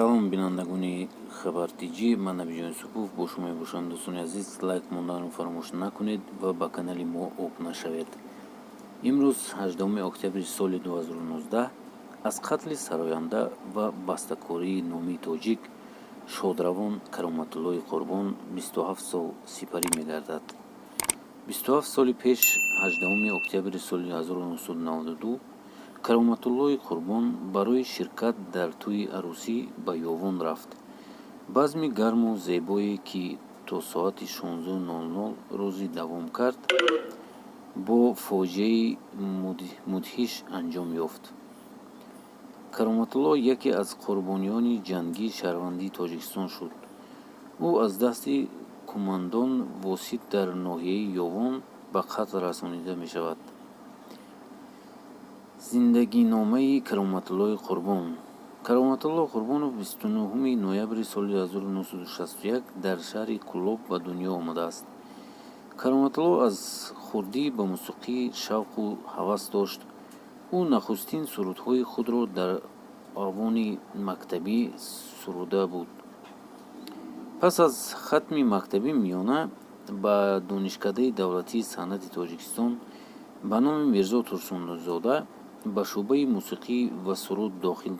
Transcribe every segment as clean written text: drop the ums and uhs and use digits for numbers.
Салом, бинандагони Хабар Тҷ, ман Набиҷон Юсупов бо шумо мебошам. Дӯстони азиз, лайк монданро фаромӯш накунед ва ба канали мо обуна шавед. Имрӯз, 18 октябри соли 2019, аз қатли сароянда ва бастакории номии тоҷик шодравон Кароматуллои Қурбон 27 сол сипарӣ мегардад. 27 соли пеш, 18 октябри соли 1992, Кароматуллои Қурбон барои ширкат дар тӯйи арӯсӣ ба Ёвон рафт. Базми гарму зебое, ки то соати 16:00 рӯзӣ давом кард, бо фоҷиаи мудҳиш анҷом ёфт. Кароматулло яке аз қурбониёни ҷанги шаҳрвандии Тоҷикистон шуд. Ӯ аз дасти кумандон Восит дар ноҳияи Ёвон ба қатл расонида мешавад. Зиндагиномаи Кароматуллои Қурбон. Кароматулло Қурбонов 29 ноябри соли 1961 дар шаҳри Кӯлоб ба дунё омадааст. Кароматулло аз хурдӣ ба мусиқӣ шавқу ҳавас дошт. Ӯ нахустин сурудҳои худро дар авони мактабӣ суруда буд. Пас аз хатми мактаби миёна ба Донишкадаи давлатии санъати Тоҷикистон ба номи Мирзо Турсунзода ба шӯъбаи мусиқӣ ва суруд дохил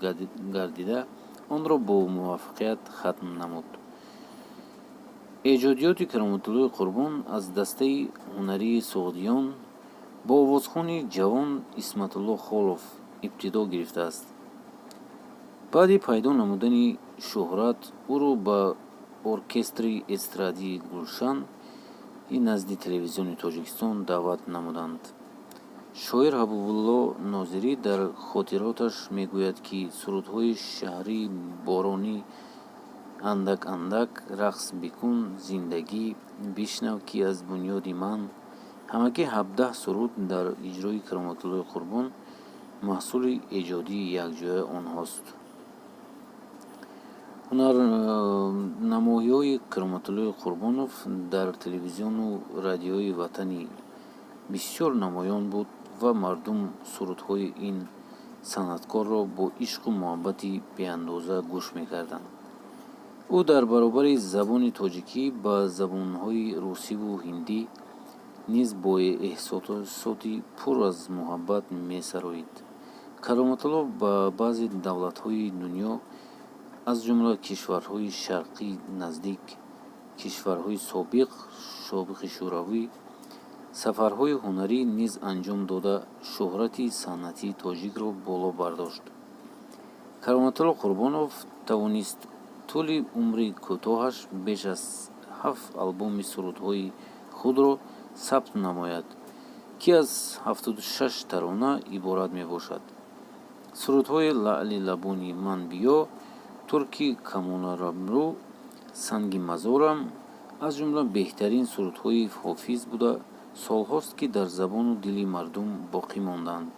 гардида, онро бо муваффақият хатм намуд. Эҷодиёти Кароматуллои Қурбон аз дастаи ҳунарии «Суғдиён» бо овозхони ҷавон Исматулло Холов ибтидо гирифтааст. Баъди пайдо намудани шӯҳрат ӯро ба оркестри эстрадии «Гулшан» и назди Телевизиони Тоҷикистон даъват намуданд. Шоир Ҳабибулло Нозирӣ дар хотироташ мегӯяд, ки сурудҳои «Шаҳри боронӣ», «Андак андак», «Рақс бикун», «Зиндагӣ», «Бишнав, ки аз бунёди ман», ҳамагӣ 17 суруд дар иҷрои Кароматуллои Қурбон маҳсули эҷодии якҷояи онҳост. Ҳунарнамоиҳои Кароматуллои Қурбонов дар телевизиону радиои ватанӣ бисёр намоён буд ва мардум сурудҳои ин санъаткорро бо ишқу муҳаббати беандоза гӯш мекарданд. Ӯ дар баробари забони тоҷикӣ ба забонҳои русиву ҳиндӣ низ бо эҳсосоти пур аз муҳаббат месароид. Кароматулло ба баъзе давлатҳои дунё, аз ҷумла кишварҳои Шарқи Наздик, кишварҳои собиқи Шӯравӣ сафарҳои ҳунарӣ низ анҷом дода, шӯҳрати санъатии тоҷикро боло бардошт. Кароматулло Қурбонов тавонист тӯли умри кӯтоҳаш беш аз ҳафт албоми сурудҳои худро сабт намояд, ки аз 76 тарона иборат мебошад. Сурудҳои «Лаъли лабони ман биё», «Турки камонабрӯ», «Санги мазорам» аз ҷумла беҳтарин сурудҳои ҳофиз буда, солҳост, ки дар забону дили мардум боқӣ мондаанд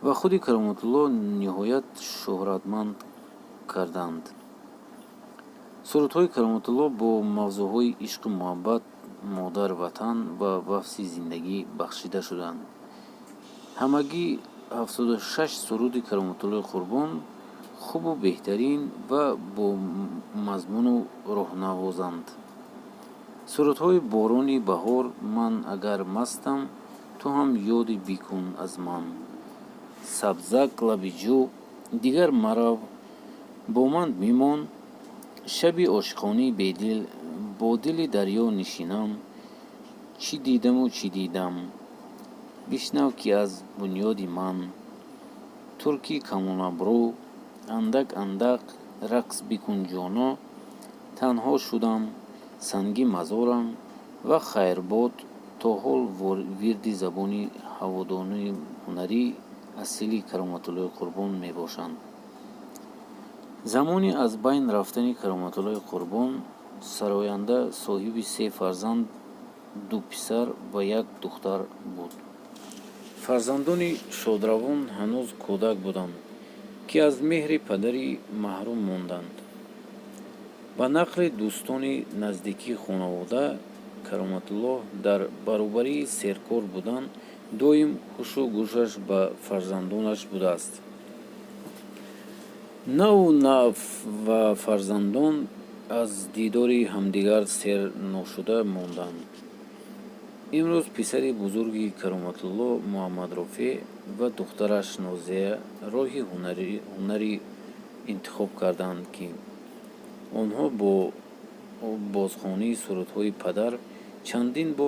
ва худи Кароматулло ниҳоят шӯҳратманд карданд. Сурудҳои Кароматулло бо мавзӯъҳои ишқу муҳаббат, модар ватан ва васфи зиндагӣ бахшида шудаанд. Ҳамагӣ 76 суруди Кароматуллои Қурбон хубу беҳтарин ва бо мазмуну роҳнавозанд. Сурудҳои «Борони баҳор», «Ман агар мастам, ту ҳам ёди бикун аз ман», «Сабзак лаби ҷӯ», «Дигар марав, бо ман бимон», «Шаби ошиқонаи бедил», «Бо дили дарё нишинам», «Чӣ дидаму чӣ дидам», «Бишнав, ки аз бунёди ман», «Турки камонабрӯ», «Андак андак», «Рақс бикун ҷоно», «Танҳо шудам», «Санги мазорам» ва «Хайрбод» то ҳол вирди забони ҳаводорони ҳунари асили Кароматуллои Қурбон мебошанд. Замони аз байн рафтани Кароматуллои Қурбон сароянда соҳиби се фарзанд, ду писар ва як духтар буд. Фарзандони шодравон ҳанӯз кӯдак буданд, ки аз меҳри падарӣ маҳрум монданд. Ба нақли дӯстони наздики хонавода, Кароматулло дар баробари серкор будан доим ҳушу гӯшаш ба фарзандонаш будааст. На ӯ, на фарзандон аз дидори ҳамдигар сер ношуда монданд. Имрӯз писари бузурги Кароматулло, Муҳаммадрофеъ, ва духтараш Нозия роҳи ҳунари интихоб карданд, ки онҳо бо бозхонии сурудҳои падар чандин бор